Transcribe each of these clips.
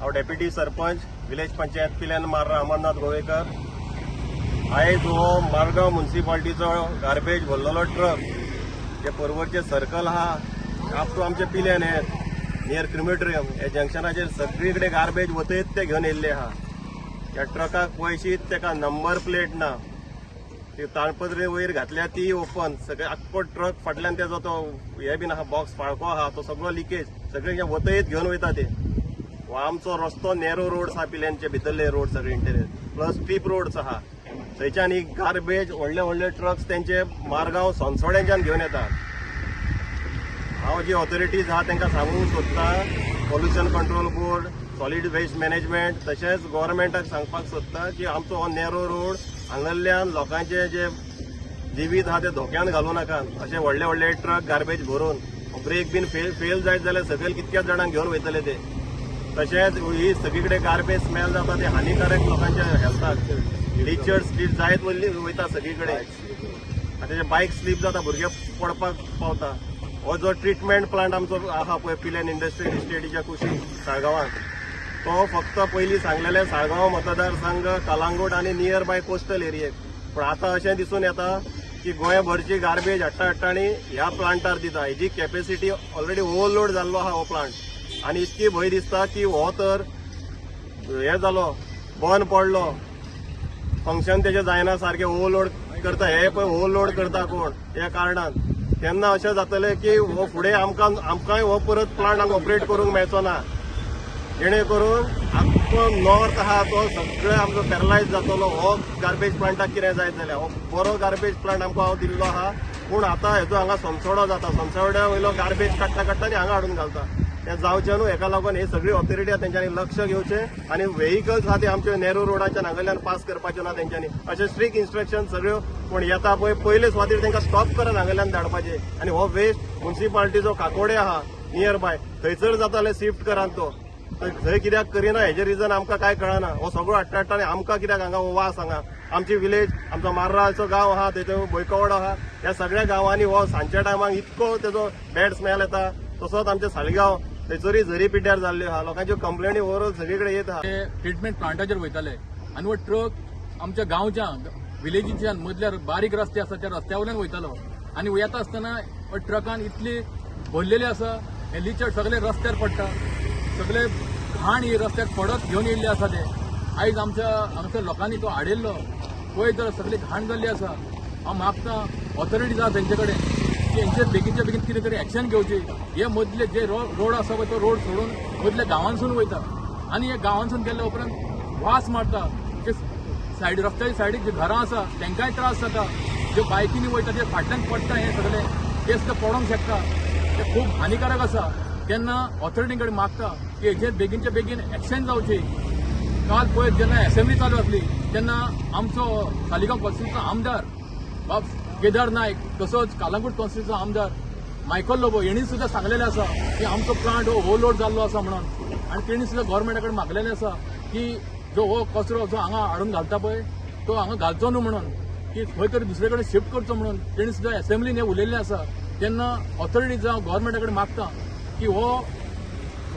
हांव deputy sarpanch, village panchayat पिल्यान मार्रा, Amarnath Govekar. आयज हो मारगांव मुन्सिपाल्टीचो गार्बेज भरलेलो ट्रक जे पर्वरचे सर्कल आहा अप टू आमचे पिल्यान येत नियर क्रिमेटोरियम हे जंक्शनाचेर सगळी कडेन गार्बेज वतयत ते घेवन येयल्ले आहा. ह्या ट्रकाक पळयशीत, तेका नंबर प्लेट ना. ती ताडपत्री वयर घातल्या ती ओपन. सगळे आख्खो ट्रक फाटल्यान तेजो तो हे बीन आहा, बॉक्स फाळको आहा, तो सगळो लिकेज. सगळे वतयत घेवन वयता ते. हो आमचो रस्तो नॅरो रोड्स आहा, पिल्यानचे भितरले रोड सगळे इंटेरियर प्लस स्टीप रोड्स आहा. थंयच्यान ही गार्बेज व्हडले व्हडले ट्रक्स तेंचे मारगांव सोनसोड्यांच्यान घेवन येतात. हांव जी ऑथॉरिटीज आहा तांकां सांगूंक सोदता, Pollution Control Board, Solid Waste Management, तशेंच गोवोरमेंटाक सांगपाक सोदता की आमचो हो नॅरो रोड हांगासरल्यान लोकांचे जे जिवीत आहा ते धोक्यान घालूं नाकात. अशे व्हडले व्हडले ट्रक गार्बेज भरून ब्रेक बीन फेल जायत जाल्यार सकयल कितक्याच जाणांक घेवन वयतले ते. तशेंच ही सगळी कडेन गार्बेज स्मेल जाता, ते हानिकारक लोकांच्या हेल्थाक. लिचर्ड स्लीप जायत वयता सगळी कडेन आनी तेजे बायक स्लीप जाता, भुरगे पडपाक पावता. हो जो ट्रिटमेंट प्लांट आमचो आहा पळय पिल्यान इंडस्ट्रियल इस्टेटीच्या कुशीक साळगांवांत, तो फक्त पयलीं सांगलेले साळगांव मतदारसंघ, कलांगूट आनी नियर बाय कोस्टल एरियेक. पूण आतां अशें दिसून येता की गोंयभरची गार्बेज हाडटा हाडटा आनी ह्या प्लांटार दिता. हेजी कॅपेसिटी ऑलरेडी ओवरलोड जाल्लो आहा हो प्लांट आनी इतकी भंय दिसता की हो तर हे जालो, बंद पडलो, फंक्शन तेजें जायना सारकें, ओवरलोड करता हे पळय, ओवरलोड करता कोण ह्या कारणान. तेन्ना अशें जातलें की हो फुडें आमकांय हो परत प्लांट हांगा ऑपरेट करूंक मेळचो ना, जेणे करून आख्खो नॉर्थ आहा तो सगळे आमचो पॅरलायज जातलो. हो गार्बेज प्लांटाक कितें जायत जाल्यार, हो बरो गार्बेज प्लांट आमकां हांव दिल्लो आहा, पूण आतां हेजो हांगा सोनसोडो जाता. सोनसोड्या वयलो गार्बेज काडटा काडटा आनी हांगा हाडून घालता. तें जावचें न्हू. हेका लागून ही सगळी ऑथॉरिटी आहा तेंच्यांनी लक्ष घेवचें आनी व्हेकल्स आहा ते आमचे नेहरू रोडाच्या हांगासरल्यान पास करपाचे ना तेंच्यांनी, अशें स्ट्रीक इन्स्ट्रक्शन सगळ्यो कोण येता पळय पयले सुवातेर तांकां स्टॉप करात, हांगासरल्यान धाडपाचे. आनी हो वेस्ट मुन्सिपाल्टीचो काकोडे आहा नियर बाय, थंयसर जाता जाल्यार शिफ्ट करात तो. थंय कित्याक करिना हेजें रिजन आमकां कांय कळना. हो सगळो हाडटा हाडटा आनी आमकां कित्याक हांगा हो वास हांगा आमची विलेज, आमचो मार्राचो गांव आहा, थंय बोयकवाडो आहा, ह्या सगळ्या गांवांनी हो सांजच्या टायमाक इतको तेजो बॅड स्मेल येता. तसोच आमचे साळगांव थंयसरूय झरी पिड्ड्यार जाल्ल्यो आहा. लोकांच्यो कंप्लेनी ओवरऑल सगळी कडेन येत आहा. ते ट्रिटमेंट प्लांटाचेर वयताले आनी हो ट्रक आमच्या गांवच्या विलेजीच्यान मदल्या बारीक रस्ते आसा त्या रस्त्या वयल्यान वयतालो आनी येता आसतना हो ट्रकान इतली भरलेली आसा, हे लिचर सगळे रस्त्यार पडटा, सगळे घाण ही रस्त्यार पडत घेवन येयल्ले आसा ते. आयज आमच्या हांगसर लोकांनी तो हाडिल्लो पळयत जाल्यार सगळी घाण जाल्ली आसा. हांव मागता ऑथॉरिटीज आसा तेंचे कडेन की हेंचेर बेगीनच्या बेगीन कितें तरी एक्शन घेवची. हे मदले जे रोड आसा पळय, तो रोड सोडून मदल्या गांवांसून वयता आनी हे गांवांसून गेल्या उपरांत वास मारता. जे सायड रस्त्याच्या सायडीक जे घरां आसा तांकांय त्रास जाता. जे बायकीनी वयता ते फाटल्यान पडटा, हे सगळे ते सुद्दां पडोंक शकता. ते खूब हानिकारक आसा. तेन्ना ऑथॉरिटी कडेन मागता की हेजेर बेगीनच्या बेगीन एक्शन जावची. काल पळयत जेन्ना असेंब्ली चालू आसली तेन्ना आमचो सालिगांव कॉन्स्टिट्युन्सीचो आमदार बाब केदार नायक, तसोच कालांगूट कॉन्स्टिट्युन्सीचो आमदार मायकल लोबो हेणी सुद्दां सांगलेलें आसा की आमचो प्लांट हो ओवरलोड जाल्लो आसा म्हणून. आनी तेणी सुद्दां गोवोरमेंटा कडेन मागलेलें आसा की जो हो कचरो जो हांगा हाडून घालता पळय तो हांगा घालचो न्हू म्हणून, की खंय तरी दुसरे कडेन शिफ्ट करचो म्हणून तेणी सुद्दां असेंब्लीन हें उलयल्लें आसा. तेन्ना ऑथॉरिटी जावं गोवोरमेंटा कडेन मागता की हो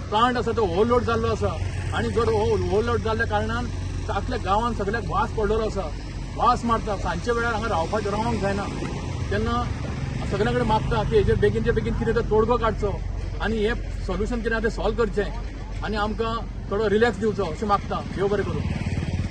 प्लांट आसा तो ओवरलोड जाल्लो आसा आनी जर हो ओवरलोड जाल्ल्या कारणान आखल्या गांवांत सगळ्याक वास पडलेलो आसा, वास मारता. सांजच्या वेळार हांगा रावपाक रावंक जायना. तेन्ना सगळ्या कडेन मागता की हेजेर बेगीनच्या बेगीन कितें तर तोडगो काडचो आनी हें सोल्युशन कितें आहा तें सॉल्व करचें आनी आमकां थोडो रिलॅक्स दिवचो अशें मागता. देव बरें करूं.